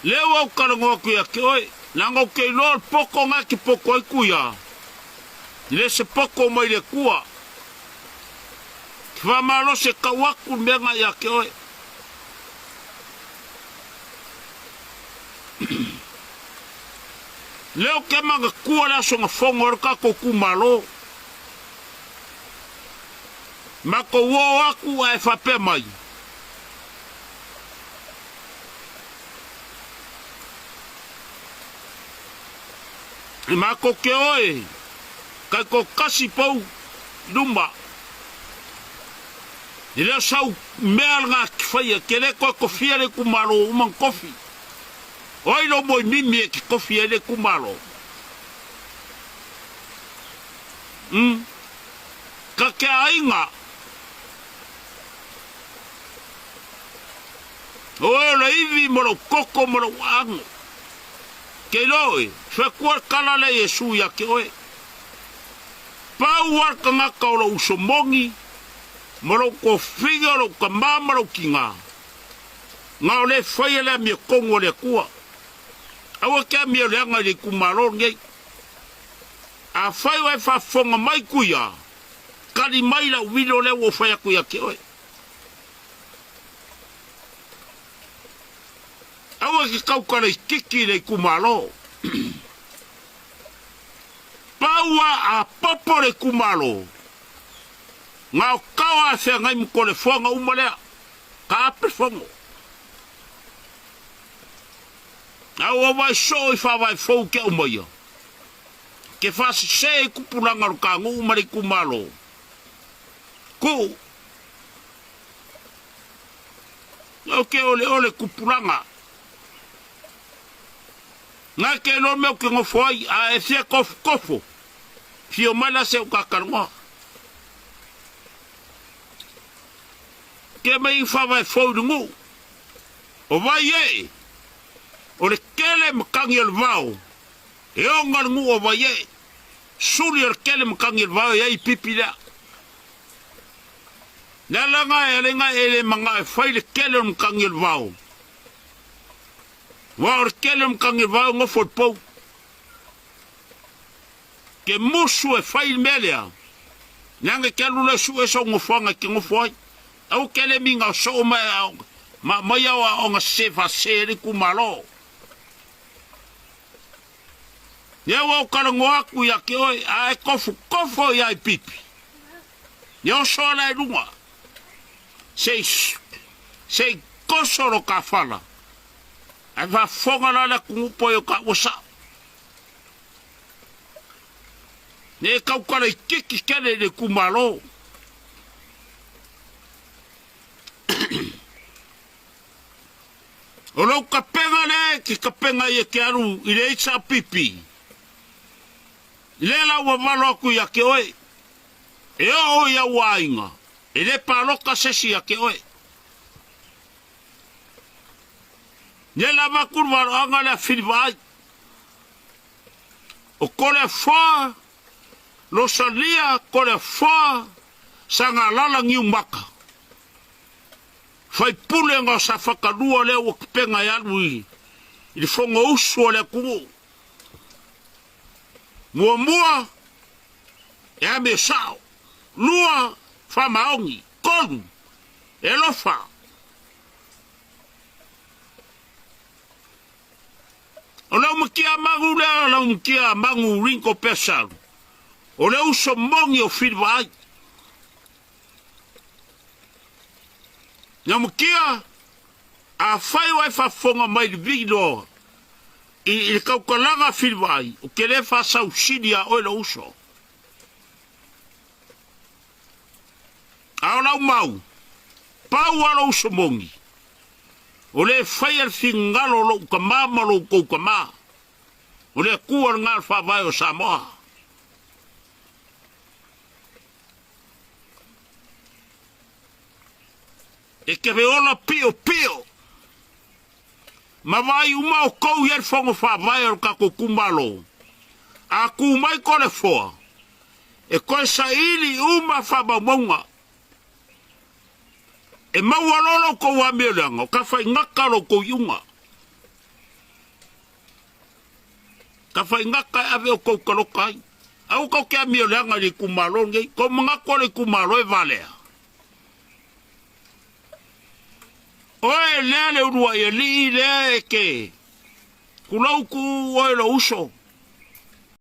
Lea ua ou talanoa atu ia te oe, leaga ou te iloa o le poto na e te poto ai Tuia, e le se poto mai le Atua. Te faamalosi e tau atu le mea na ia te oe. Lea ou te manatua le aso na fono ai le tatou itumalo. Matou oo atu ae faapea mai. E matou te o e taitoatasi pou i luma. E le o sau mea lena te faia, ke le toe tofia le itumalo ua uma ona tofi. O ai lou moemimi e te tofi ai le itumalo? Umm. Ka te aiga. Oe o le ivi ma lou koko ma lou aano. Ke iloa oe, whekua le kala lea Iesu ia te oe. Pau a le tagata o lou uso moni, ma lou tofiga o lou tama ma lou tina, na o le faia le amiotonu a le Atua. Aua te amioleaga i le itumalo lenei. Afai o e faafofoga mai Kuia, kali mai lau video lea ua ou fai atu ia te oe. Aua e te taukalaititi i le itumalo. Pau a apopo le itumalo, na o kao a feagai ma Toleafoa uma lea, ka ape fono. A ua vaai soo i faavae fou ke aumaia, ke faasese i kupulaga o le kanuu ma le itumalo. Kuu. Ou ke oleole kupulaga. Na ke iloa mea ou ke nofo ai, a e fia kofokofo, fio mai la se u kakaloa. Ke mai i faavae fou i le nuu. O vai ee, o le kele matagi o le vao, e oga le nuu o vai ee. Suli o le kele matagi o le vao e ai pipi lea. Le alaga e alega e le manao e fai le kele o le matagi o le vao. Ua o le kele o le matagi o le vao e nofo i le pou. Ke musu e fai le mea lea, leaga e te alu loa e sue sou nofoaga e te nofo ai. Aua ke le miga o soo ma e ma aumai au aoga sese faasese ai le itumalo. Lea ua ou talanoa atu ia te oe, a e kofokofo ia i pipi. Ia oso ala i luga, se i, se i koso lo ka fala, ae faafofoga la le atunuu po i o ka ua sao. Ne i taukalaititi tele i le itumalo. O lou kapega lea e te kapega ai e te alu i le HRPP, lea la ua valo atu ia te oe, e oo i au aiga, e le palota se isi ia te oe. Lea la avatu le valoaga lea Filivaai, o Koleafoa, Losalia, Koleafoa, Sagalala, Niumaka. Faipule na o Safakalua lea ua kapega e alu i le Fonousu a le atunuu. Muamua, e amio sao. Lua, faamaoni. Tolu, e alofa. O le aumatia magu lea, o le aumatia magu Ringo Pesalu. O le uso moni o Filivaai. Naumatia, afai o e faafofoga mai le video i le tautalaga a Filivaai, ou te le faasausili ia oe lou uso. A o lau mau, pau lava lou uso moni, o le faia le finagalo o lou tama ma lo outou tama, o le Atua lena o le Faavae o Samoa. E te ola piopio ma vaai uma outou i ai le fono faavae o le tatou itumalo. A tu mai Toleafoa, e toe saili uma faamaumauga. E maua loa lo outou amioleaga, o ka faigata lo outou iuga. Tafaigata e ave outou taloka ai. Aua tou te amio leaga i le itumalo lenei. Tou manatu o le itumalo e valea. Oe lea le uluai alii lea e te tulou tuu oe lou uso.